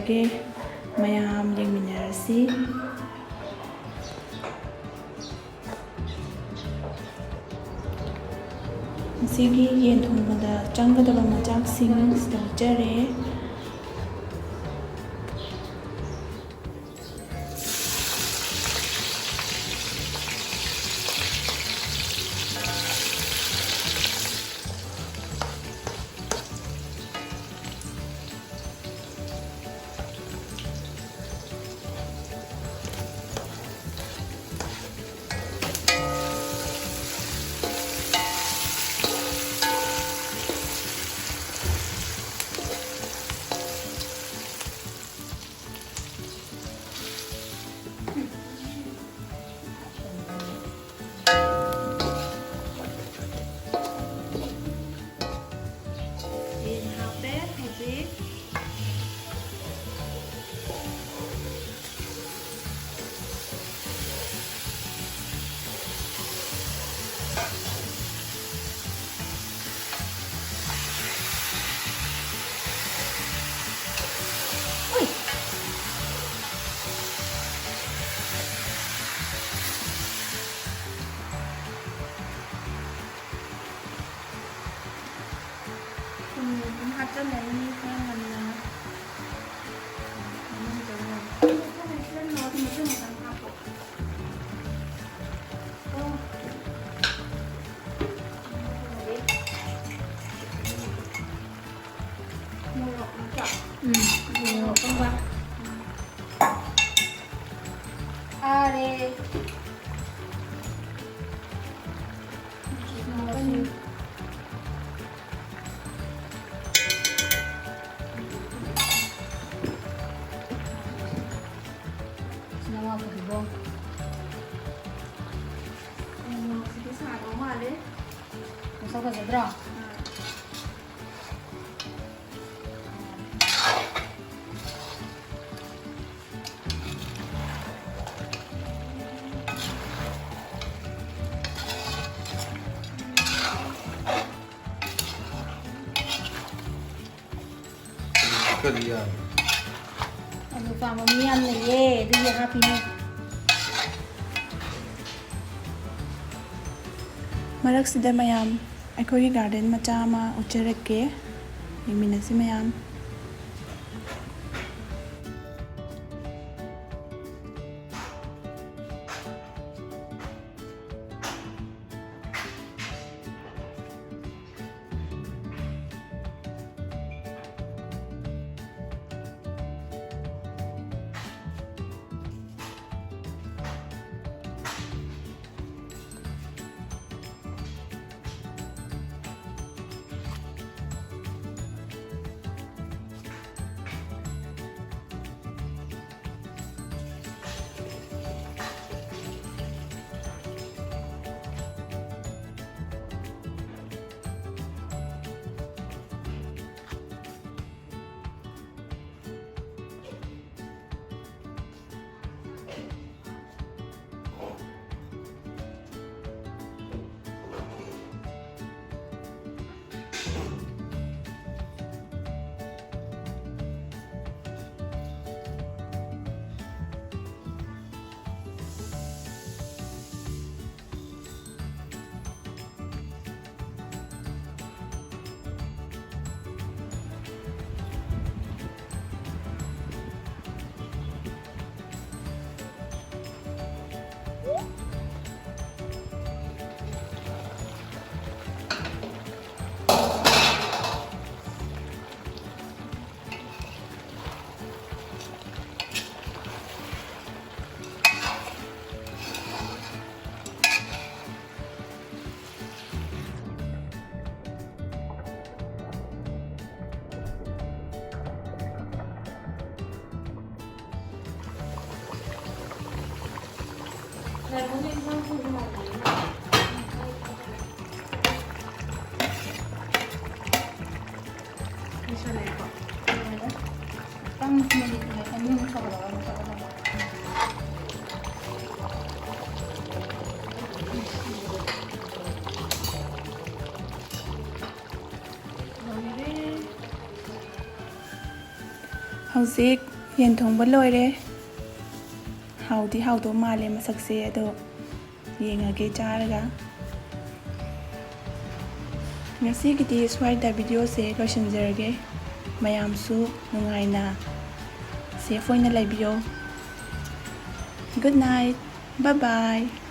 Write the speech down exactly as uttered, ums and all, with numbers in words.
ꯒꯦ, ꯃꯌꯥꯝ ꯌꯦꯡꯃꯤꯟꯅꯔꯁꯤ꯫ ꯉꯁꯤꯒꯤ ꯌꯦꯟ ꯊꯣꯡꯕꯗ ꯆꯪꯒꯗꯕ ꯃꯆꯥꯛꯁꯤꯡ ꯁꯤꯗ ꯎꯠꯆꯔꯦ꯫ ꯌꯦꯟ ꯍꯥꯞꯄꯦ ꯍꯧꯖꯤꯛ꯫ ꯎꯏ꯫ ꯊꯨꯝ ꯑꯗꯨꯝ ꯍꯥꯞꯆꯜꯂꯅꯤ ꯈꯔ ꯉꯟꯅ꯫ ꯃꯅꯨꯡ ꯆꯪꯅꯕ꯫ ꯃꯊꯪ ꯃꯊꯪ ꯍꯥꯞꯄꯣ꯫ ꯑꯣ꯫ ꯃꯣꯔꯣꯛ ꯅꯠꯇ꯭ꯔꯣ? ꯎꯝ, ꯃꯣꯔꯣꯛ ꯑꯀꯪꯕ꯫ ꯐꯔꯦ꯫ ꯃꯣꯔꯣꯛꯁꯨ꯫ ꯅꯋꯥ ꯐꯗꯤꯒꯣꯝ꯫ ꯎꯝ, ꯃꯣꯔꯣꯛꯁꯤꯗꯤ ꯁꯥꯗꯧ ꯃꯥꯜꯂꯦ꯫ ꯃꯁꯛ ꯐꯖꯗ꯭ꯔꯣ? ꯑꯥ꯫ ꯀꯔꯤ ꯌꯥꯔꯦ? ꯄꯥꯝꯕ ꯃꯤ ꯌꯥꯝ ꯂꯩꯌꯦ, ꯑꯗꯨꯒꯤ ꯍꯥꯞꯄꯤꯅꯦ꯫ ꯃꯔꯛꯁꯤꯗ ꯃꯌꯥꯝ ꯑꯩꯈꯣꯏꯒꯤ garden ꯃꯆꯥ ꯑꯃ ꯎꯠꯆꯔꯛꯀꯦ, ꯌꯦꯡꯃꯤꯟꯅꯁꯤ ꯃꯌꯥꯝ꯫ ꯍꯧꯖꯤꯛ ꯌꯦꯟ ꯊꯣꯡꯕ ꯂꯣꯏꯔꯦ꯫ ꯍꯥꯎꯗꯤ ꯍꯥꯎꯗꯧ ꯃꯥꯜꯂꯦ ꯃꯁꯛꯁꯦ, ꯑꯗꯣ ꯌꯦꯡꯉꯒꯦ ꯆꯥꯔꯒ꯫ ꯉꯁꯤꯒꯤꯗꯤ ꯁ꯭ꯋꯥꯏꯗ videoꯁꯦ ꯂꯣꯏꯁꯤꯟꯖꯔꯒꯦ꯫ ꯃꯌꯥꯝꯁꯨ ꯅꯨꯡꯉꯥꯏꯅ safe ꯑꯣꯏꯅ ꯂꯩꯕꯤꯌꯣ꯫ Good night. Bye bye.